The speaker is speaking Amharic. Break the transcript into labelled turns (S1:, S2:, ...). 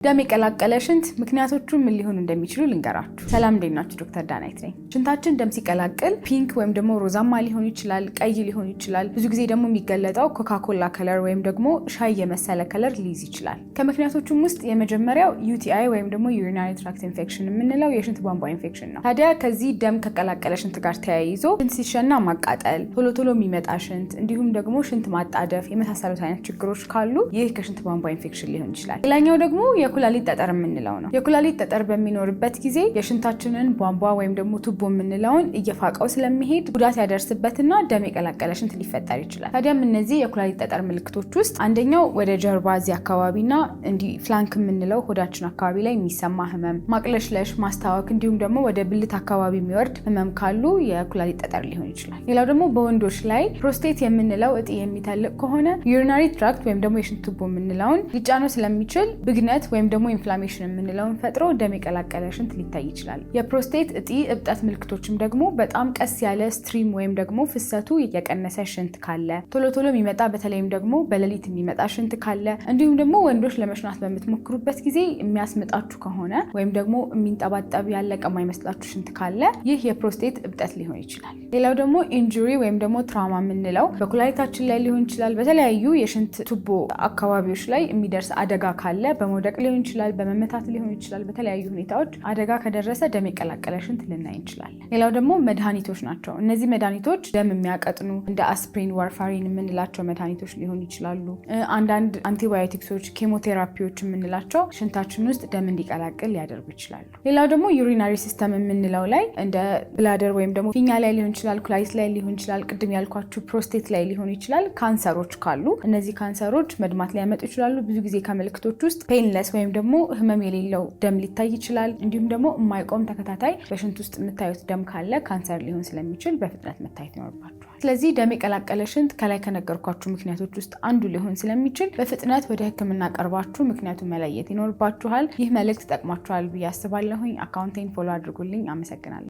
S1: ደም የቀላቀለ ሽንት ምክንያቶቹ ምን ሊሆኑ እንደሚችሉ ልንገራችሁ። ሰላም፣ እንዴት ናችሁ? ዶክተር ዳናይት ነኝ። ሽንታችን ደም ሲቀላቅል pink ወይም ደግሞ ሮዛማ ሊሆን ይችላል፣ ቀይ ሊሆን ይችላል። ብዙ ጊዜ ደግሞ የሚገለጠው ኮካኮላ color ወይም ደግሞ ሻይ የመሰለ color ሊይዝ ይችላል። ከምክንያቶቹም ውስጥ የመጀመሪያው UTI ወይም ደግሞ urinary tract infection የምንለው የሽንት ቧንቧ ኢንፌክሽን ነው። ታዲያ ከዚህ ደም ከቀላቀለ ሽንት ጋር ተያይዞ ሽንት ሲሸና ማቃጠል፣ ቶሎ ቶሎ የሚመጣ ሽንት እንዲሁም ደግሞ ሽንት ማጣደፍ የመሳሰሉት አይነት ችግሮች ካሉ ይህ ከሽንት ቧንቧ ኢንፌክሽን ሊሆን ይችላል። ሌላኛው ደግሞ የኩላሊት ጠጠር የምንለው ነው። የኩላሊት ጠጠር በሚኖርበት ጊዜ የሽንታችንን ቧንቧ ወይም ደግሞ ቱቦ የምንለውን እየፋቀው ስለሚሄድ ጉዳት ያደርስበትና ደም የቀላቀለ ሽንት ሊፈጠር ይችላል። ታዲያም እነዚህ የኩላሊት ጠጠር ምልክቶች ውስጥ አንደኛው ወደ ጀርባ እዚህ አካባቢና እንዲህ flank የምንለው ሆዳችን አካባቢ ላይ የሚሰማ ህመም፣ ማቅለሽለሽ፣ ማስታወክ እንዲሁም ደግሞ ወደ ብልት አካባቢ የሚወርድ ህመም ካሉ የኩላሊት ጠጠር ሊሆን ይችላል። ሌላው ደግሞ በወንዶች ላይ ፕሮስቴት የምንለው እጢ የሚተልቅ ከሆነ urinary tract ወይም ደግሞ የሽንት ቱቦ የምንለውን ሊጫነው ስለሚችል ብግነት ወይም ደግሞ inflammation የምንለውን ፈጥሮ ደም የቀላቀለ ሽንት ሊታይ ይችላል። የፕሮስቴት እጢ እብጠት ምልክቶችም ደግሞ በጣም ቀስ ያለ stream ወይም ደግሞ ፍሰቱ የቀነሰ ሽንት ካለ፣ ቶሎ ቶሎ የሚመጣ፣ በተለይም ደግሞ በሌሊት የሚመጣ ሽንት ካለ፣ እንዲሁም ደግሞ ወንዶች ለመሽናት በምትሞክሩበት ጊዜ የሚያስምጣችሁ ከሆነ ወይም ደግሞ የሚንጠባጠብ፣ ያለቀ የማይመስላችሁ ሽንት ካለ ይህ የፕሮስቴት እብጠት ሊሆን ይችላል። ሌላው ደግሞ injury ወይም ደግሞ trauma የምንለው በኩላሊታችን ላይ ሊሆን ይችላል። በተለያዩ የሽንት ቱቦ አካባቢዎች ላይ የሚደርስ አደጋ ካለ፣ በመውደቅ ሊሆን ይችላል፣ በመመታት ሊሆን ይችላል። በተለያዩ ሁኔታዎች አደጋ ከደረሰ ደም የቀላቀለ ሽንት ልናይ እንችላለን። ሌላው ደግሞ መድኃኒቶች ናቸው። እነዚህ መድኃኒቶች ደም የሚያቀጥኑ እንደ አስፕሪን፣ warfarin የምንላቸው መድኃኒቶች ሊሆኑ ይችላሉ። አንዳንድ አንቲባዮቲክሶች፣ ኬሞቴራፒዎች የምንላቸው ሽንታችን ውስጥ ደም እንዲቀላቅል ሊያደርጉ ይችላሉ። ሌላው ደግሞ urinary system የምንለው ላይ እንደ bladder ወይም ደግሞ ፊኛ ላይ ሊሆን ይችላል፣ ኩላሊት ላይ ሊሆን ይችላል፣ ቅድም ያልኳችሁ ፕሮስቴት ላይ ሊሆን ይችላል። ካንሰሮች ካሉ እነዚህ ካንሰሮች መድማት ሊያመጡ ይችላሉ። ብዙ ጊዜ ከምልክቶች ውስጥ painless ወይም ደግሞ ህመም የሌለው ደም ሊታይ ይችላል። እንዲሁም ደግሞ የማይቆም ተከታታይ በሽንት ውስጥ የምታዩት ደም ካለ ካንሰር ሊሆን ስለሚችል በፍጥነት መታየት ይኖርባችኋል። ስለዚህ ደም የቀላቀለ ሽንት ከላይ ከነገርኳችሁ ምክንያቶች ውስጥ አንዱ ሊሆን ስለሚችል በፍጥነት ወደ ሕክምና ቀርባችሁ ምክንያቱን መለየት ይኖርባችኋል። ይህ መልእክት ጠቅሟችኋል ብዬ አስባለሁኝ። Account ኤን follow አድርጉልኝ። አመሰግናለሁ።